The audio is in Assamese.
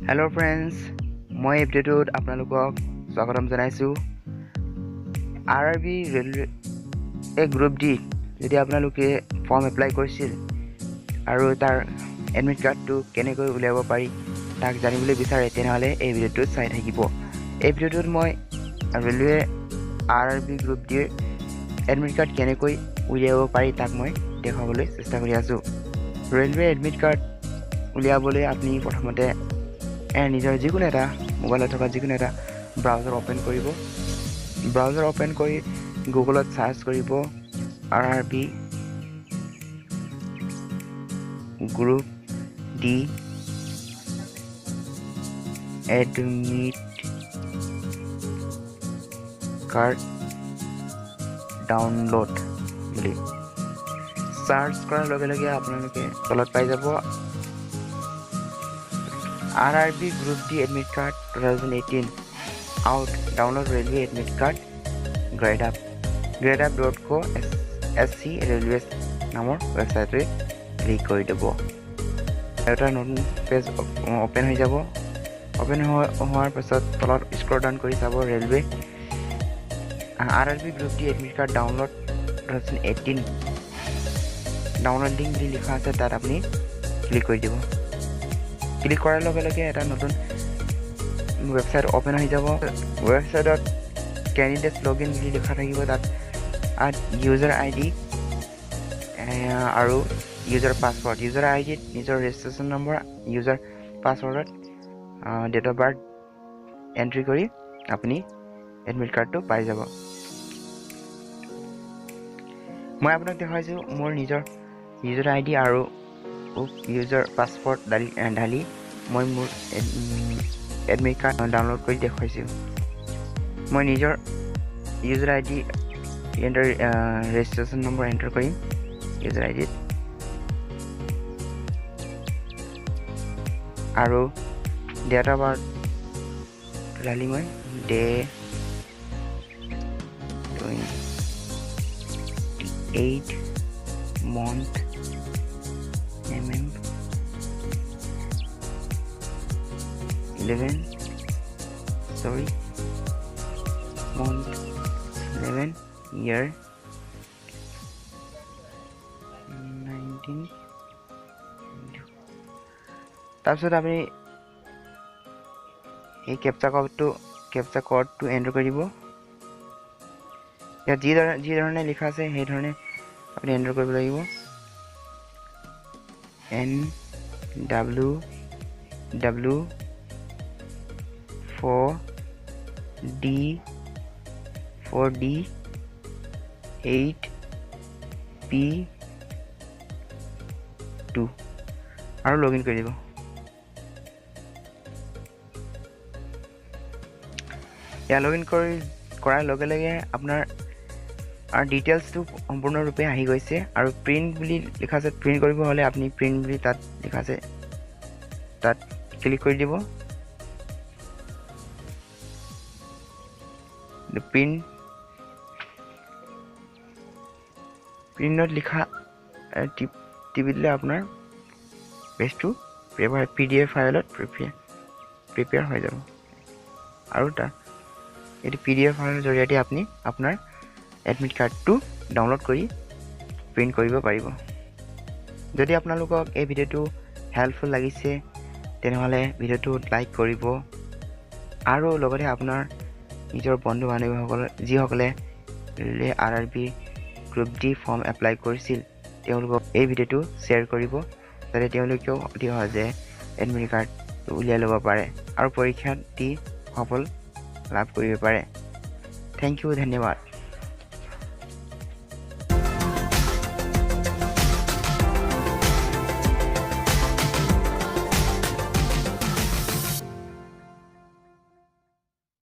হেল্ল' ফ্ৰেণ্ডছ, মই এই ভিডিঅ'টোত আপোনালোকক স্বাগতম জনাইছোঁ। R R B railway group D যদি আপোনালোকে ফৰ্ম এপ্লাই কৰিছিল আৰু তাৰ এডমিট কাৰ্ডটো কেনেকৈ উলিয়াব পাৰি তাক জানিবলৈ বিচাৰে, তেনেহ'লে এই ভিডিঅ'টো চাই থাকিব। এই ভিডিঅ'টোত মই railway R R B group ডিৰ এডমিট কাৰ্ড কেনেকৈ উলিয়াব পাৰি তাক মই দেখুৱাবলৈ চেষ্টা কৰি আছোঁ। ৰেলৱে এডমিট কাৰ্ড উলিয়াবলৈ আপুনি প্ৰথমতে নিজৰ যিকোনো এটা মোবাইলত থকা যিকোনো এটা ব্ৰাউজাৰ অ'পেন কৰিব। ব্ৰাউজাৰ অ'পেন কৰি গুগলত চাৰ্চ কৰিব R R B group D admit card download বুলি। চাৰ্চ কৰাৰ লগে লগে আপোনালোকে তলত পাই যাব R R B group D admit card 2018 out download railway admit card grade up grade up dot co S C railways নামৰ ৱেবছাইটটোৱে ক্লিক কৰি দিব। এটা নতুন পেজ অ'পেন হৈ যাব। অ'পেন হোৱাৰ পাছত তলত স্ক্ৰল ডাউন কৰি চাব railway R R B group D admit card download 2018 download link বুলি লিখা আছে, তাত আপুনি ক্লিক কৰি দিব। ক্লিক কৰাৰ লগে লগে এটা নতুন ৱেবছাইট অ'পেন হৈ যাব। ৱেবছাইটত কেণ্ডিডেটছ লগ ইন বুলি লিখা থাকিব, তাত ইউজাৰ আই ডি আৰু ইউজাৰ পাছৱৰ্ড। ইউজাৰ আই ডিত নিজৰ ৰেজিষ্ট্ৰেশ্যন নম্বৰ, ইউজাৰ পাছৱৰ্ডত ডেট অফ বাৰ্থ এণ্ট্ৰি কৰি আপুনি এডমিট কাৰ্ডটো পাই যাব। মই আপোনাক দেখুৱাইছোঁ মোৰ নিজৰ ইউজাৰ আই ডি আৰু ইউজাৰ পাছৱৰ্ড ঢালি মই মোৰ এডমিট কাৰ্ড ডাউনলোড কৰি দেখুৱাইছোঁ। মই নিজৰ user I D enter registration number enter কৰিম ইউজাৰ আই ডিত আৰু ডেট অফ বাৰ্থ ঢালি মই day 28 month mm 11 sorry month 11 year 19। তাৰপিছত আপুনি এই কেপচা কোডটো এণ্টাৰ কৰি দিব। ইয়াত যি ধৰণে লিখা আছে সেইধৰণে আপুনি এণ্টাৰ কৰিব লাগিব। N W W 4 D 4 D 8 P 2 আৰু লগ ইন কৰি দিব। ইয়াত লগ ইন কৰাৰ লগে লগে আপোনাৰ ডিটেইলছটো সম্পূৰ্ণৰূপে আহি গৈছে আৰু প্ৰিণ্ট বুলি লিখা আছে। প্ৰিণ্ট কৰিব হ'লে আপুনি প্ৰিণ্ট বুলি তাত লিখা আছে, তাত ক্লিক কৰি দিব। প্ৰিণ্টত লিখা টিপি দিলে আপোনাৰ পেজটো পি ডি এফ ফাইলত প্ৰিপেয়াৰ হৈ যাব আৰু তাৰ এইটো পি ডি এফ ফাইলৰ জৰিয়তে আপুনি আপোনাৰ এডমিট কাৰ্ডটো ডাউনলোড কৰি প্ৰিণ্ট কৰিব পাৰিব। যদি আপোনালোকক এই ভিডিঅ'টো হেল্পফুল লাগিছে তেনেহ'লে ভিডিঅ'টো লাইক কৰিব আৰু লগতে আপোনাৰ নিজৰ বন্ধু বান্ধৱীসকল যিসকলে R R B group D form apply কৰিছিল তেওঁলোকক এই ভিডিঅ'টো শ্বেয়াৰ কৰিব, যাতে তেওঁলোকেও অতি সহজে এডমিট কাৰ্ডটো উলিয়াই ল'ব পাৰে আৰু পৰীক্ষাত দি সফল লাভ কৰিব পাৰে। Thank U, ধন্যবাদ।